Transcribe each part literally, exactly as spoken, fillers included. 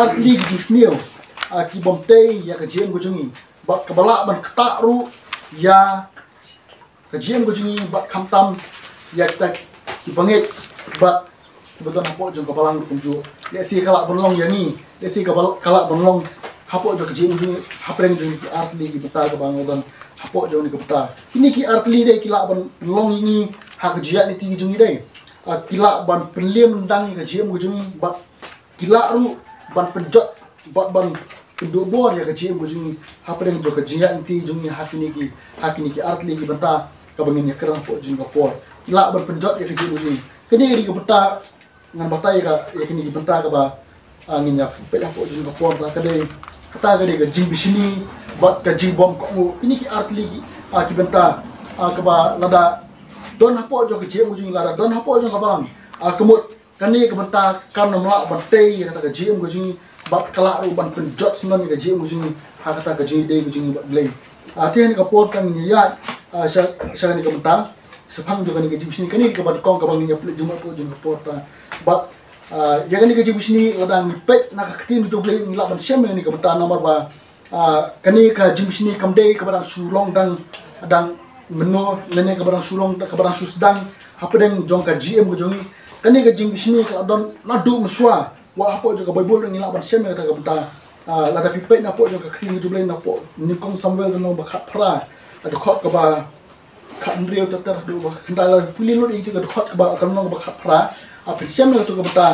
artylli ki jingsniew, ah, ki bym tei ïa ka jingim ka jong ngi. Bad kaba lah ban ktah ruh ïa ka jingim ka jong ngi bad khamtam ïa kita ki bangeit bad kiba don hapoh jong ka balang ruh kumjuh. Lehse ka lah ban long ïa ngi, lehse ka lah ban long hapoh jong ka jingim jong ngi, hapdeng jong ki artylli ki bynta kaba nga don hapoh jong kane ka bynta. Kine ki artylli dei ki lah ban long ïa ngi ha ka jingïaid lynti jong ngi dei. Ah, ki lah ban pynliem lyndang ïa ka jingim ka jong ngi bad ki lah ruh ban pynjot bad ban pynduh bor ïa ka jingim ka jong ngi hapdeng jong ka jingïaid lynti jong ngi ha kine ki, ha kine ki artylli ki bynta kaba ngin ïakren hapoh jong ka por. Ki lah ban pynjot ïa ka jingim ka jong ngi. Kine ki bynta ngan batai ïa ka, ïa kine ki bynta kaba, ah, ngin ïa peit hapoh jong ka por, ta ka dei, kata ka dei ka jingbishni bad ka jingbymkohnguh. Kine ki artylli ki, ah, ki bynta, ah, kaba lada don hapoh jong ka jingim ka jong ngi, lada don hapoh jong ka balang, ah, ka mut kane ka bynta kan ym lah ban tei ïa kata ka jingim ka jong ngi bad ka lah ruh ban pynjot syndon ïa ka jingim ka jong ngi ha kata ka jingïadei ka jong ngi bad Blei. Ah, te ha kane ka por kan ïa, ah, sha, sha kane ka bynta, shaphang jong kane ka jingbishni, kane kaba nyngkong kaba ngin ïa peit jingmut hapoh jong ka por ta. Bad, ah, ïa kane ka jingbishni lada ngi peit na ka ktien ka jong U Blei ngi lah ban shem ïa kane ka bynta namar ba Ah, kane ka jingbishni kam dei kaba dang shu long dang, dang mynno, lane kaba dang shu long, kaba dang shu sdang hapdeng jong ka jingim ka jong ngi. Kane ka jingbishni ka la don naduh mynshuwa. Wat hapoh jong ka Baibl ngi lah ban shem ïa kata ka bynta. Ah, lada phi peit na hapoh jong ka ktien ka jong U Blei na hapoh Nyngkong Samuel ka lynnong ba khatphra, ka dkhot kaba khathynriew ter ter haduh ba khyndai, la pule lut ïa ka dkhot kaba, ka lynnong ba khatphra. Ah, phin shem ïa kata ka bynta,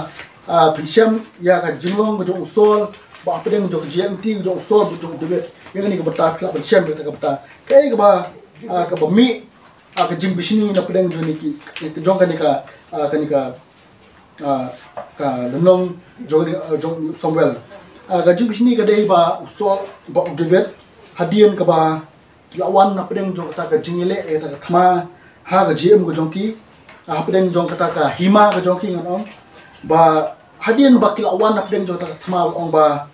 ah, phin shem ïa ka jinglong ka jong u Saul, ba hapdeng jong ka jingïaid lynti ka jong u Saul bad jong u David. Ïa kane ka bynta phi lah ban shem ïa kata ka bynta. Kaei kaba, ah, kaba mih, ah, ka jingbishni na pdeng jong kane ki, jong kane ka, ah, kane ka, ah, ka lynnong jong, ah, jong u Samuel. Ah, ka jingbishni ka dei ba u Saul bad u David hadien kaba ki la wan na pdeng jong kata ka jingïaleh ïa kata ka thma ha ka jingim ka jong ki, ha pdeng jong kata ka hima ka jong ki ngan ong. Ba hadien ba ki la wan na pdeng jong kata ka thma, ong ba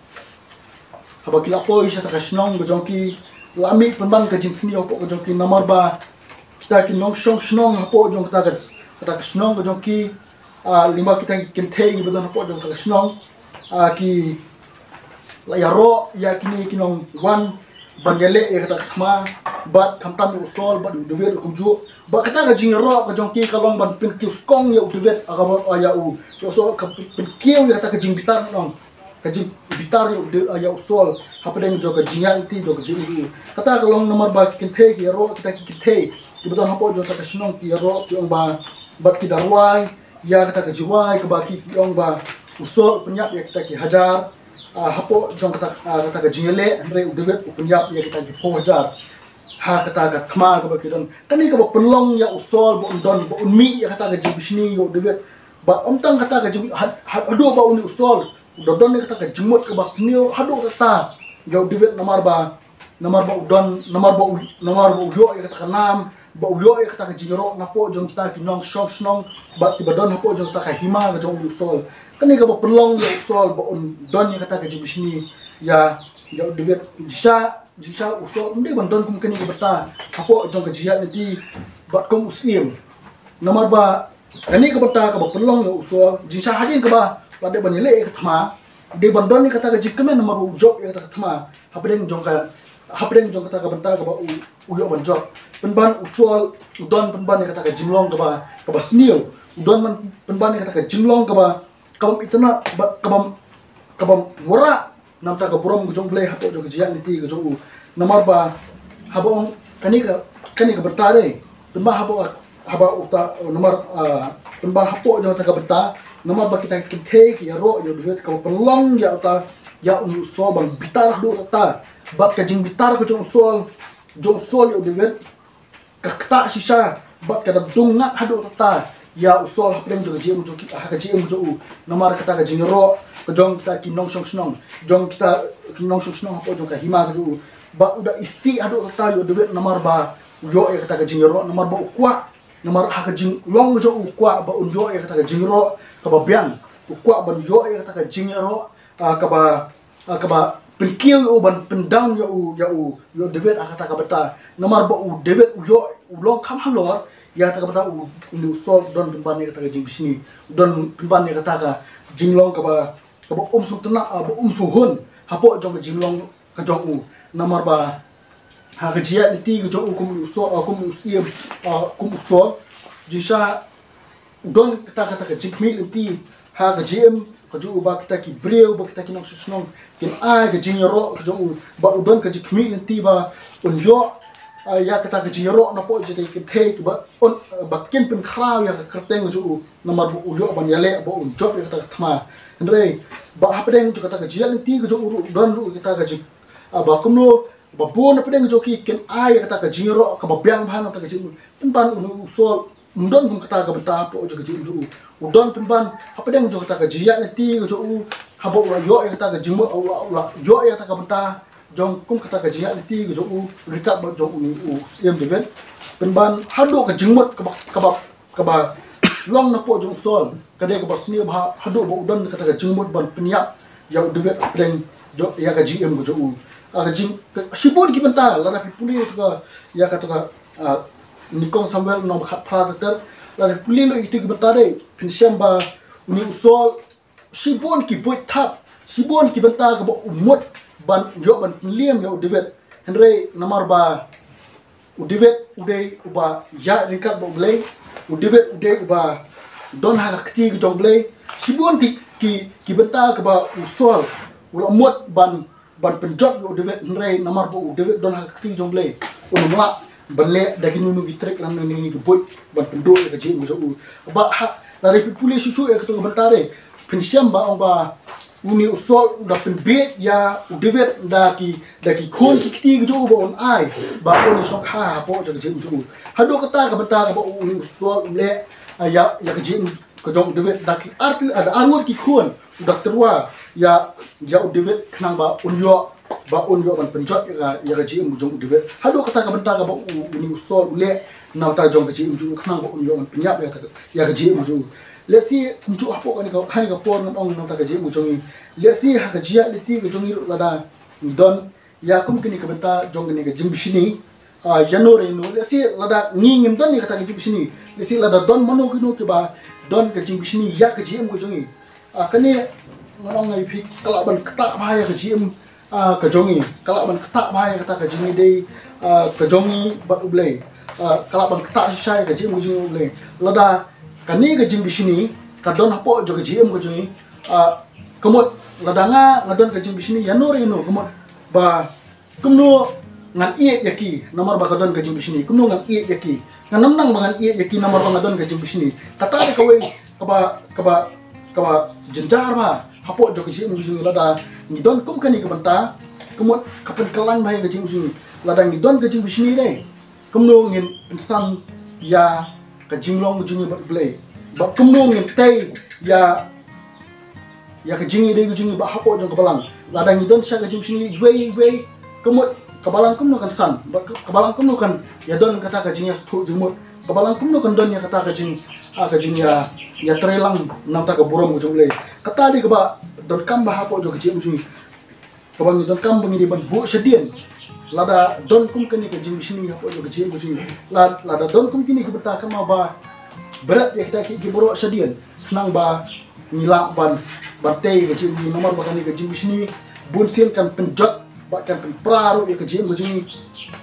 haba ki la poi sha kata ka shnong ka jong ki, la mih pynban ka jingsniew hapoh ka jong ki namar ba kita ki nongshong shnong hapoh jong kata ka, kata ka shnong ka jong ki, ah, lyngba kita ki kynthei kiba don hapoh jong kata ka shnong, ah, ki la ïaroh ïa kine ki nongwan ban ïaleh ïa kata ka thma bad khamtam ïa u Saul bad u David ruh kumjuh. Bad kata ka jingïaroh ka jong ki ka long ban pynkiew skong ïa u David, ah, ka ba, ah, ïa u, ïa u Saul, ka pyn-, pynkiew ïa kata ka jingbitar nong, ka jingbitar ïa u Da-, ah, ïa u Saul hapdeng jong ka jingïaid lynti jong ka jingim. Kata ka long namar ba ki kynthei ki ïaroh, kita ki kynthei kiba don hapoh jong kata ka shnong ki ïaroh, ki ong ba, bad ki da rwai ïa kata ka jingwai kaba ki, ki ong ba u Saul u pynïap ïa kita ki hajar, ah, hapoh jong kata, ah, kata ka jingïaleh, hynrei u David u pynïap ïa kita ki phew hajar ha kata ka thma kaba ki don. Kane kaba pynlong ïa u Saul ba un don, ba un mih ïa kata ka jingbishni ïa u David. Bad ym tang kata ka jing, had-, had-, haduh ba une u Saul u da don ïa kata ka jingmut kaba sniew haduh katta ïa u David namar ba namar ba u don, namar ba u, namar ba u ïoh ïa kata ka nam, ba u ïoh ïa kata ka jingïaroh na hapoh jong kita ki nongshong shnong bad kiba don hapoh jong kata ka hima ka jong u Saul. Kane kaba pynlong ïa u Saul ba un don ïa kata ka jingbishni ïa, ïa u David. Jingshisha, jingshisha u Saul um dei ban don kum kane ka bynta hapoh jong ka jingïaid lynti bad kum u syiem. Namar ba kane ka bynta kaba pynlong ïa u Saul, jingshisha hadien kaba la dep ban ïaleh ïa ka thma, dei ban don ïa kata ka jingkmen namar ba u jop ïa kata ka thma hapdeng jong ka, hapdeng jong kata ka bynta kaba u, u ïoh ban jop. Pynban u Saul u don pynban ïa kata ka jinglong kaba, kaba sniew. U don ban, pynban ïa kata ka jinglong kaba, kaba itynnad bad kaba, kaba wanrah na ka bynta ka burom ka jong U Blei hapoh jong ka jingïaid lynti ka jong u. Namar ba haba ong kane ka, kane ka bynta dei, pynban haba, haba uta, namar, ah, pynban hapoh jong kata ka bynta, namar ba kita ki kynthei ki ïaroh ïa u David, kaba pynlong ïa uta, ïa une u Saul ban bitar haduh katta. Bad ka jingbitar ka jong u Saul, jong u Saul ïa u David, ka ktah shisha bad ka da dung ngat haduh katta ïa u Saul hapdeng jong ka jingim jong ki, ha ka jingim jong u. Namar kata ka jingïaroh ka jong kita ki nongshong shnong, jong kita ki nongshong shnong hapoh jong ka hima ka jong u. Bad u da isih haduh katta ïa u David namar ba u ïoh ïa kata ka jingïaroh, namar ba u kwah, namar ha ka jinglong ka jong u u kwah ba un ïoh ïa kata ka jingïaroh kaba biang. U kwah ban ïoh ïa kata ka jingïaroh, ah, kaba, ah, kaba pynkiew ïa u, ban pyndown ïa u, ïa u, ïa u David ha kata ka bynta. Namar ba u David u ïoh, u long kham halor ïa kata ka bynta. U, une u Saul u don pynban ïa kata ka jingbishni, u don pynban ïa kata ka jinglong kaba, ba um sngewtynnat, ah, ba um sngewhun hapoh jong ka jinglong ka jong u. Namar ba ha ka jingïaid lynti ka jong u kum u sor, ah, kum u siem, ah, kum u sor, jingshisha u don kata, kata ka jingkhmih lynti ha ka jingim ka jong u, ba kita ki briew, ba kita ki nongshong shnong kin ai ka jingïaroh ka jong u, ba u don ka jingkhmih lynti ba un ïoh, ah, ïa kata ka jingïaroh napoh jong kita ki kynthei, ba un, ba kin pynkhraw ïa ka kyrteng ka jong u, namar ba u ïoh ban ïaleh, ba un jop ïa kata ka thma. Hynrei ba hapdeng jong kata ka jingïaid lynti ka jong u ruh u don ruh kata ka jing, ah, ba kumno ba bun hapdeng jong ki kin ai ïa kata ka jingïaroh kaba biang bha na kata ka jing, pynban u, u Saul um don kum kata ka bynta hapoh jong ka jingim jong u. U don pynban hapdeng jong kata ka jingïaid lynti ka jong u, haba u la ïoh ïa kata ka jingmut, u la, u la ïoh ïa kata ka bynta jong kum kata ka jingïaid lynti ka jong u ryngkat bad jong une u Syiem David. Pynban haduh ka jingmut kaba, kaba, kaba long napoh jong u Saul ka dei kaba sniew bha, haduh ba u don kata ka jingmut ban pynïap ïa u David hapdeng jong, ïa ka jingim ka jong u. Ah, ka jing, ka, shibun ki bynta, lada phi pule ïa ka, ïa kata ka, ah, Nyngkong Samuel lynnong ba khatphra, ter ter, lada phi pule lut ïa kito ki bynta dei, phin shem ba une u Saul shibun ki buit thap, shibun ki bynta kaba u mut ban ïoh ban pynliem ïa u David. Hynrei namar ba u David u dei uba ïaid ryngkat bad u Blei, u David u dei uba don ha ka kti ka jong u Blei. Shibun ki, ki, ki bynta kaba u Saul u la mut ban, ban pynjot ïa u David, hynrei namar ba u David don ha ka kti ka jong u Blei, un ym lah ban leh da kino kino ki trik lane kino kino ki buit ban pynduh ïa ka jingim ka jong u. Ba ha, lada phi pule shuh shuh ïa kito ki bynta dei, phin shem ba ong ba une u Saul u da pynbiej ïa u David da ki, da ki khun ki kti ka jong u ba un ai ba un ïashongkha hapoh jong ka jingim jong u. Haduh kata ka bynta kaba une u Saul u leh, ah, ïa, ïa ka jingim ka jong u David da ki ar tylli, ah, da ar ngut ki khun u da tyrwa ïa, ïa u David khnang ba un ïoh, ba un ïoh ban pynjot ïa ka, ïa ka jingim ka jong u David. Haduh kata ka bynta kaba u, une u Saul u leh na bynta jong ka jingim jong u khnang ba un ïoh ban pynïap ïa ka, ïa ka jingim ka jong u. Lehse kumjuh hapoh kane ka, ha kane ka por ngan ong na bynta ka jingim ka jong ngi. Lehse ha ka jingïaid lynti ka jong ngi ruh lada ngi don ïa kum kine ki bynta jong kane ka jingbishni, ah, ïano re ïano, lehse lada ngi ngim don ïa kata ka jingbishni, lehse lada don mano kino kiba don ka jingbishni ïa ka jingim ka jong ngi. Ah, kane ngan ong ïa phi ka lah ban ktah bha ïa ka jingim, ah, ka jong ngi, ka lah ban ktah bha ïa kata ka jingïadei, ah, ka jong ngi bad u Blei. Ah, ka lah ban ktah shisha ïa ka jingim ka jong ngi bad u Blei. Lada kane ka jingbishni ka don hapoh jong ka jingim ka jong ngi, ah, ka mut lada nga, nga don ka jingbishni ïano re ïano, ka mut ba kumno ngan ïeit ïa ki namar ba ka don ka jingbishni, kumno ngan ïeit ïa ki. Ngan ym nang ba ngan ïeit ïa ki namar ba nga don ka jingbishni. Kata dei kawei kaba, kaba, kaba jynjar bha hapoh jong ka jingim ka jong ngi. Lada ngi don kum kane ka bynta, ka mut ka pynkylla bha ïa ka jingim ka jong ngi. Lada ngi don ka jingbishni dei, kumno ngin pynsan ïa ka jinglong ka jong ngi bad u Blei? Bad kumno ngin tei ïa, ïa ka jingïadei ka jong ngi bad hapoh jong ka balang? Lada ngi don sha ka jingbishni iwei iwei, ka mut ka balang kumno kan san, bad ka, ka balang kumno kan ïadon kata ka jingïasngewthuh jingmut? Ka balang kumno kan don ïa kata ka jing, ah, ka jingïa, ïatreilang na bynta ka burom ka jong u Blei? Kata dei kaba donkam bha hapoh jong ka jingim ka jong ngi, kaba ngi donkam ba ngi dei ban buh shadien. Lada don kum kane ka jingbishni hapoh jong ka jingim ka jong ngi, la, lada don kum kine ki bynta, kynmaw ba bret ïa kita ki, ki baroh shadien khnang ba ngi lah ban, ban tei ka jingim ka jong ngi, namar ba kane ka jingbishni bunsien kan pynjot bad kan pynpra ruh ïa ka jingim ka jong ngi,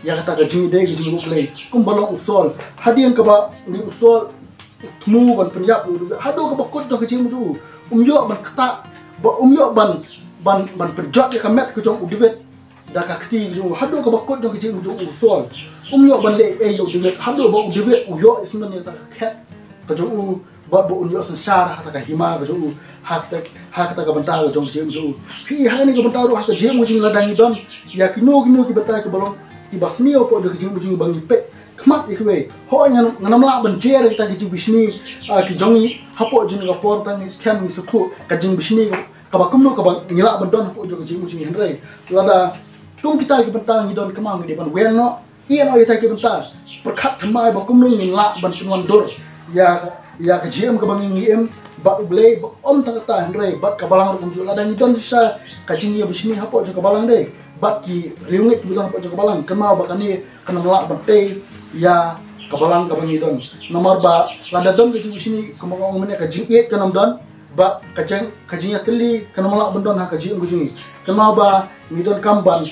ïa kata ka jingïadei ka jong ngi bad u Blei. Kumba long u Saul, hadien kaba une u Saul u thmu ban pynïap ïa u David, haduh kaba kut jong ka jingim jong u, um ïoh ban ktah, ba um ïoh ban, ban, ban pynjot ïa ka met ka jong u David da ka kti ka jong u. Haduh kaba kut jong ka jingim jong u Saul, um ïoh ban leh ei ei ïa u David, haduh ba u David u ïoh ïasyndon ïa kata ka khet ka jong u, bad ba un ïoh synshar ha kata ka hima ka jong u, ha kata, ha kata ka bynta ka jong ka jingim jong u. Phi, ha kane ka bynta ruh, ha ka jingim ka jong ngi, lada ngi don ïa kino kino ki bynta kiba long kiba sniew hapoh jong ka jingim ka jong ngi, ba ngi peit khmat ïa kiwei. Hooid, ngan, ngan ym lah ban jer ïa kita ki jingbishni, ah, ki jong ngi hapoh jong ka por, tang ngi skhem, ngi sngewthuh ka jingbishni kaba kumno kaba ngi lah ban don hapoh jong ka jingim ka jong ngi. Hynrei lada kum kita ki bynta ngi don, kynmaw, ngi dei ban wen noh, ïeh noh ïa kita ki bynta, pyrkhat thymmai ba kumno ngin lah ban pynwandur ïa, ïa ka jingim kaba ngi, ngi im bad u Blei, ba ym tang kata hynrei bad ka balang ruh kumjuh. Lada ngi don shisha ka jingïabishni hapoh jong ka balang dei bad ki riewngeit kiba don hapoh jong ka balang, kynmaw ba kane kan ym lah ban tei ïa ka balang kaba ngi don. Namar ba lada don ka jingbishni, kumba nga ong mynne, ka jingïeit kan ym don, Ba ka jing, ka jingïatylli kan ym lah ban don ha ka jingim ka jong ngi. Kynmaw ba ngi donkam ban,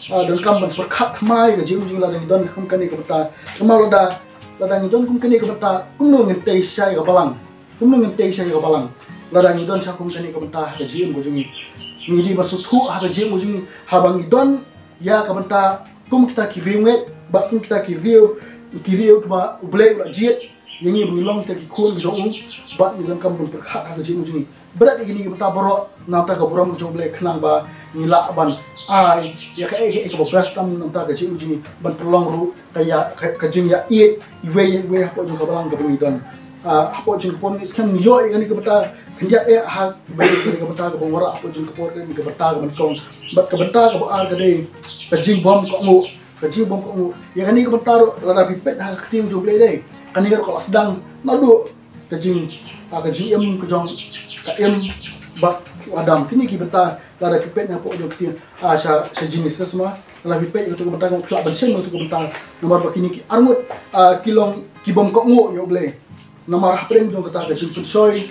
ah, donkam ban pyrkhat thymmai ka jingim ka jong ngi lada ngi don kum kane ka bynta. Kynmaw lada, lada ngi don kum kane ka bynta, kumno ngin tei shai ka balang. Kumno ngin tei shai ka balang lada ngi don sha kum kane ka bynta ha ka jingim ka jong ngi. Ngi dei ban sngewthuh ha ka jingim ka jong ngi, haba ngi don ïa ka bynta kum kita ki riewngeit bad kum kita ki riew, ki riew kiba U Blei u la jied ïa ngi ba ngi long kita ki khun ki jong u, bad ngi donkam ban pyrkhat ha ka jingim ka jong ngi. Bret ïa kine ki bynta baroh na ka bynta ka burom ka jong U Blei khnang ba ngi lah ban ai ïa kaei kaei kaba best tam na ka bynta ka jingim ka jong ngi, ban pynlong ruh ka ïa, ka, ka jingïaieit iwei ïa iwei hapoh jong ka balang kaba ngi don. Ah, hapoh jong ka por ngi skhem ngi ïoh ïa kane ka bynta khyndiat eh ha kaba ïa kane ka bynta kaba ngi wanrah hapoh jong ka por, kane ka bynta kaba nyngkong. Bad ka bynta kaba ar ka dei ka jingbymkohnguh, ka jingbymkohnguh. Ïa kane ka bynta ruh lada phi peit ha ka ktien jong U Blei dei, kane ruh ka la sdang naduh ka jing, ah, ka jingim ka jong ka Im bad u Adam. Kine ki bynta lada phi peit hapoh jong ka ktien, ah, sha, sha Genesis ma, lada phi peit ïa katu ka bynta, nga kwah ban shem ïa katu ka bynta namar ba kine ki arngut, ah, ki long ki bymkohnguh ïa U Blei. Namar hapdeng jong kata ka jingpynshoi,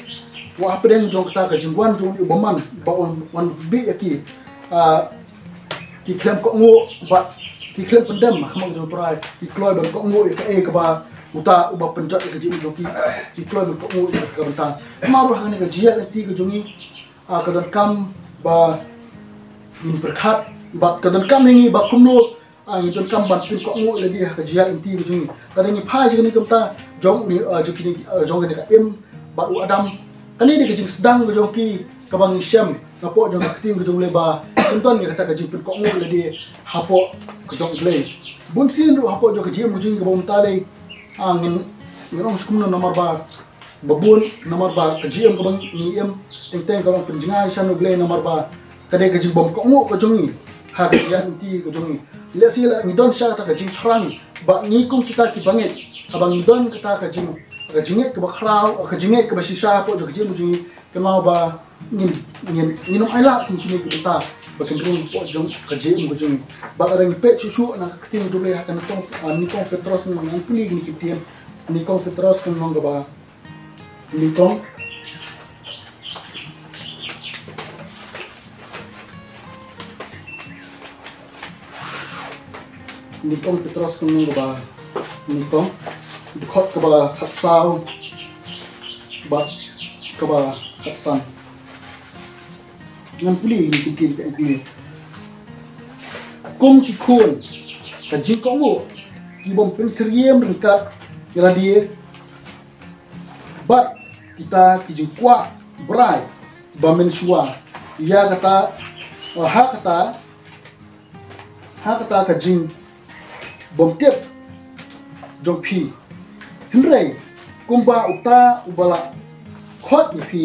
wa hapdeng jong kata ka jingwan jong u bymman ba wan, wan beh ïa ki, ah, ki khlem kohnguh bad ki khlem pyndem ha khmat ka jong U Trai, ki kloi ban kohnguh ïa kaei kaba uta uba pynjot ïa ka jingim jong ki, ki kloi ban kohnguh ïa ka bynta. Namar ruh ha kane ka jingïaid lynti ka jong ngi, ah, ka donkam ba ngin pyrkhat bad ka donkam ïa ngi ba kumno, ah, ngi donkam ban pynkohnguh ïa lade ha ka jingïaid lynti ka jong ngi. Lada ngi phai sha kane ka bynta jong une, ah, jong kine, ah, jong kane ka Im bad u Adam, kane dei ka jingsdang ka jong ki kaba ngi shem napoh jong ka ktien ka jong U Blei ba kin don ïa kata ka jingpynkohnguh ïa lade hapoh ka jong U Blei. Bunsien ruh hapoh jong ka jingim ka jong ngi kaba mynta dei, ah, ngin, ngin ong sha kumno namar ba ba bun namar ba ka jingim kaba ngi im teng teng ka long pynjngai sha U Blei namar ba ka dei ka jingbymkohnguh ka jong ngi ha ka jingïaid lynti ka jong ngi. Lehse la ngi don sha kata ka jingthrang ba ngi kum kita ki bangeit, haba ngi don kata ka jing, ka jingngeit kaba khraw, ka jingngeit kaba shisha hapoh jong ka jingim ka jong ngi, kynmaw ba ngin, ngin, ngin ym ailad kum kine ki bynta ba kin rung hapoh jong ka jingim ka jong ngi. Bad lada ngi peit shuh shuh na ka ktien jong U Blei ha ka nyngkong, ah, nyngkong Petros, ngan pule kine ki ktien. Nyngkong Petros ka lynnong kaba Nyngkong. Nyngkong Petros ka lynnong kaba nyngkong, dkhot kaba khatsaw bad kaba khatsan. Ngan pule ïa ki ktien, ngan pule. Kum ki khun, ka jingkohnguh, ki bym pynsyriem ryngkat ïa lade bad kita ki jingkwah brai ba mynshuwa, ïa kata, ha kata, ha kata ka jingbymtip jong phi. Hynrei kumba uta uba la khot ïa phi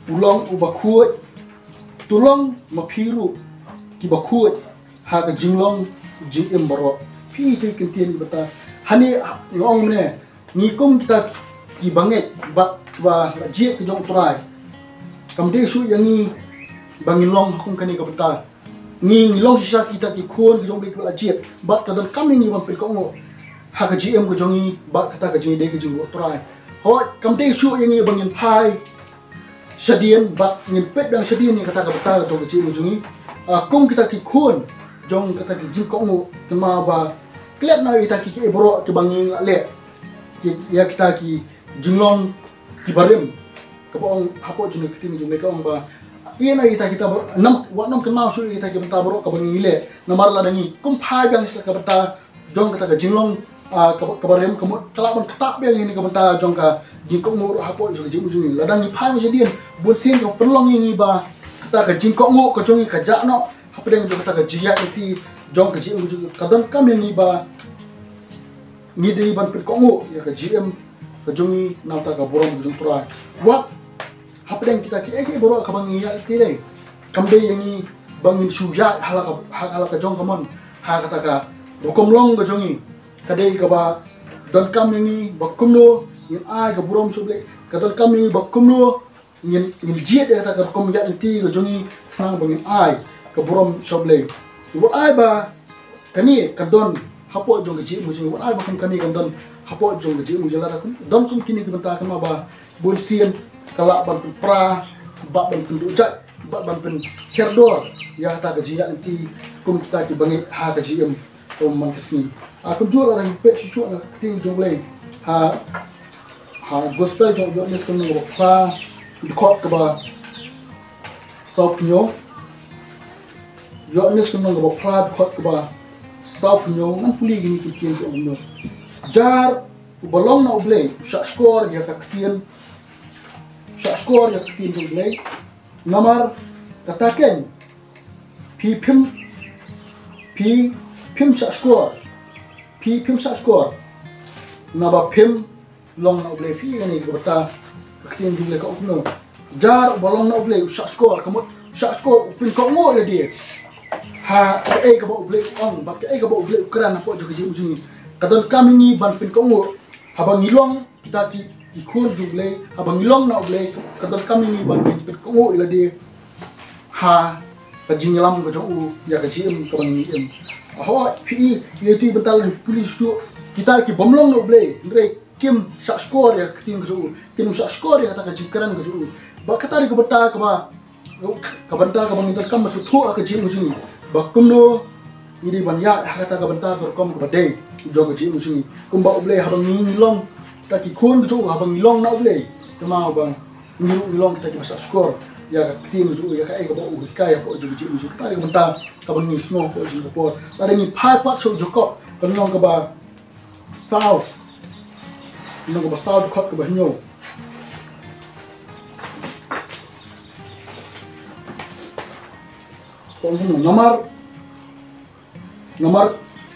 u long uba khuid, to long ma phi ruh kiba khuid ha ka jinglong jingim baroh. Phi te kin tieng bata. Hangne nga ong ne, ngi kum kita ki bangeit bad ba la jied ka jong U Trai, kam dei shuh ïa ngi ba ngin long ha kum kane ka bynta. Ngi, ngi long shisha kita ki khun ki jong U Blei kiba la jied bad ka donkam ïa ngi ban pynkohnguh ha ka jingim ka jong ngi bad kata ka jingïadei ka jong U Trai. Hooid, kam dei shuh ïa ngi ba ngin phai shadien bad ngin peit biang shadien ïa kata ka bynta ka jong ka jingim ka jong ngi. Ah, kum kita ki khun jong kata ki jingkohnguh, kynmaw ba klet na ïa kita ki, ki baroh kiba ngi la leh, ki, ïa kita ki jinglong kiba rim, kaba ong hapoh jong ka ktien jong U Blei ka ong ba ïa na ïa kita, kita ba nam, wat nam kynmaw shuh ïa kita ki bynta baroh kaba ngi leh. Namar lada ngi kum phai biang sha ka bynta jong kata ka jinglong, ah, kaba, kaba rim, ka mut ka lah ban ktah biang ïa ka bynta jong ka jingkohnguh ruh hapoh jong ka jingim jong ngi. Lada ngi phai shadien, bun sien ka pynlong ïa ngi ba kata ka jingkohnguh ka jong ngi ka jah noh hapdeng jong kata ka jingïaid lynti jong ka jingim jong ngi. Ka donkam ïa ngi ba ngi dei ban pynkohnguh ïa ka jingim ka jong ngi na ka bynta ka burom ka jong U Trai. Wat hapdeng kita kiei kiei baroh kaba ngi ïaid lynti, kam dei ïa ngi ba ngin shu ïaid ha la ka, ha la ka jong ka mon, ha kata ka rukom long ka jong ngi. Ka dei kaba donkam ïa ngi ba kumno ngin ai ka burom sha U Blei. Ka donkam ïa ngi ba kumno ngin, ngin jied ïa kata ka rukom ïaid lynti ka jong ngi khnang ba ngin ai ka burom sha U Blei. Wat ai ba kane ka don hapoh jong ka jingim ka jong ngi, wat ai ba kum kane kan don hapoh jong ka jingim ka jong ngi, lada kum don kum kine ki bynta, kynmaw ba bun sien ka lah ban pynpra, bad ban pynduh jait, bad ban pynhiar dor ïa kata ka jingïaid lynti kum kita ki bangeit ha ka jingim kum man ka sngi. Ah, kumjuh lada ngi peit shuh shuh na ka ktien jong U Blei, ha, ha gospel jong u Ïoannis ka lynnong kaba phra, dkhot kaba sawphew hynñiew. Ïoannis ka lynnong kaba phra, dkhot kaba sawphew hynñiew, ngan pule kine ki ktien, ka ong kumno: Jar uba long na U Blei u shahshkor ïa ka ktien, u shahshkor ïa ka ktien jong U Blei. Namar kata keiñ phi phim, phi phim shahshkor, phi phim shahshkor, naba phim long na U Blei. Phi, kane ka bynta ka ktien jong U Blei ka ong kumno: Jar uba long na U Blei u shahshkor, ka mut u shahshkor, u pynkohnguh ïa lade ha kaei kaba U Blei u ong bad kaei kaba U Blei u kren hapoh jong ka jingim jong ngi. Ka donkam ïa ngi ban pynkohnguh haba ngi long kita ki, ki khun jong U Blei, haba ngi long na U Blei, ka donkam ïa ngi ban pynkohnguh ïa lade ha ka jingïalam ka jong u ïa ka jingim kaba ngi im. Hooid, phi i, ïa itu i bynta lada ngi pule shuh shuh, kita ki bym long na U Blei, hynrei kim shahshkor ïa ka ktien ka jong u, kim shahshkor ïa kata ka jingkren ka jong u. Bad kata dei ka bynta kaba, ka bynta kaba ngi donkam ban sngewthuh ha ka jingim ka jong ngi, ba kumno ngi dei ban ïaid ha kata ka bynta ka rukom kaba dei jong ka jingim ka jong ngi. Kumba U Blei, haba ngi, ngi long kita ki khun ka jong u, haba ngi long na U Blei, kynmaw ba ngi ruh ngi long kita kiba shahshkor ïa ka ktien ka jong u, ïa kaei kaba u hikai hapoh jong ka jingim ka jong ngi. Kata dei ka bynta kaba ngi sngew hapoh jong ka por. Lada ngi phai pat sha u Jakob ka lynnong kaba saw, lynnong kaba saw, dkhot kaba hynñiew. Ka ong kumno: Namar, namar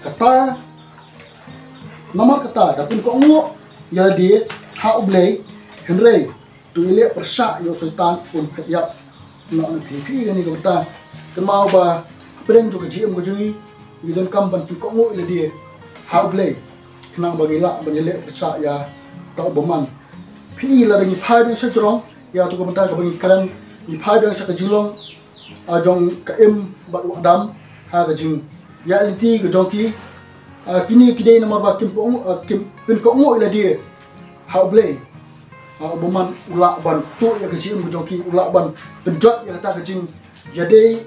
kata, namar kata da pynkohnguh ïa lade ha U Blei, hynrei to ïaleh pyrshah ïa u Soitan un phet ïap noh na phi. Phi, kane ka bynta, kynmaw ba hapdeng jong ka jingim ka jong ngi, ngi donkam ban pynkohnguh ïa lade ha U Blei, khnang ba ngi lah ban ïaleh pyrshah ïa uta u bymman. Phi, lada ngi phai biang sha jrong, ïa tu ka bynta kaba ngi kren, ngi phai biang sha ka jinglong, ah, jong ka Im bad u Adam ha ka jingïaid lynti ka jong ki. Ah, kine ki dei namar ba kim pynkoh-, ah, kim pynkohnguh ïa lade ha U Blei. Ah, u bymman u lah ban tuh ïa ka jingim ka jong ki, u lah ban pynjot ïa kata ka jingïadei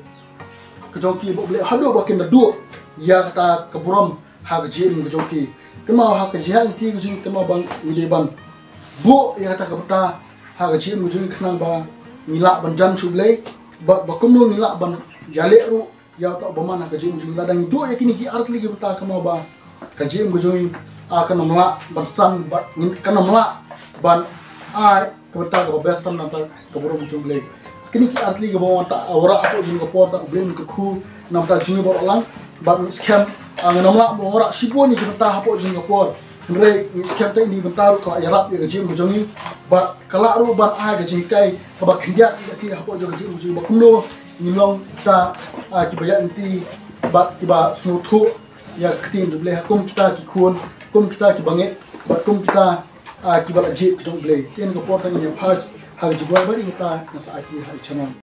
ka jong ki bad U Blei, haduh ba kin da duh ïa kata ka burom ha ka jingim ka jong ki. Kynmaw ha ka jingïaid lynti ka jong ngi, kynmaw ba ngi dei ban buh ïa kata ka bynta ha ka jingim ka jong ngi, khnang ba ngi lah ban jan sha U Blei, bad ba kumno ngi lah ban ïaleh ruh ïa uta u bymman ha ka jingim ka jong ngi. Lada ngi duh ïa kine ki artylli ki bynta, kynmaw ba ka jingim ka jong ngi, ah, kan ym lah ban san, bad ngin, kan ym lah ban ai ka bynta kaba best tam na bynta ka burom jong U Blei. Kine ki artylli kiba wan wanrah hapoh jong ka por, te U Blei un kyrkhu na bynta jong ngi baroh lang. Bad ngi skhem, ah, ngin ym lah ban wanrah shibun ki bynta hapoh jong ka por, hynrei ngi skhem te ine i bynta ruh ka la ïarap ïa ka jingim ka jong ngi, bad ka lah ruh ban ai ka jinghikai kaba khyndiat ïa ka sngi hapoh jong ka jingim ka jong ngi, ba kumno ngi long kita, ah, kiba ïaid lynti bad kiba sngewthuh ïa ka ktien jong U Blei, ha kum kita ki khun, kum kita ki bangeit, bad kum kita, ah, kiba la jied ka jong U Blei. Te ha kane ka por te ngin ïa phai ha ka jingduwai bad ïa kata ngan sa ai ha i Chairman.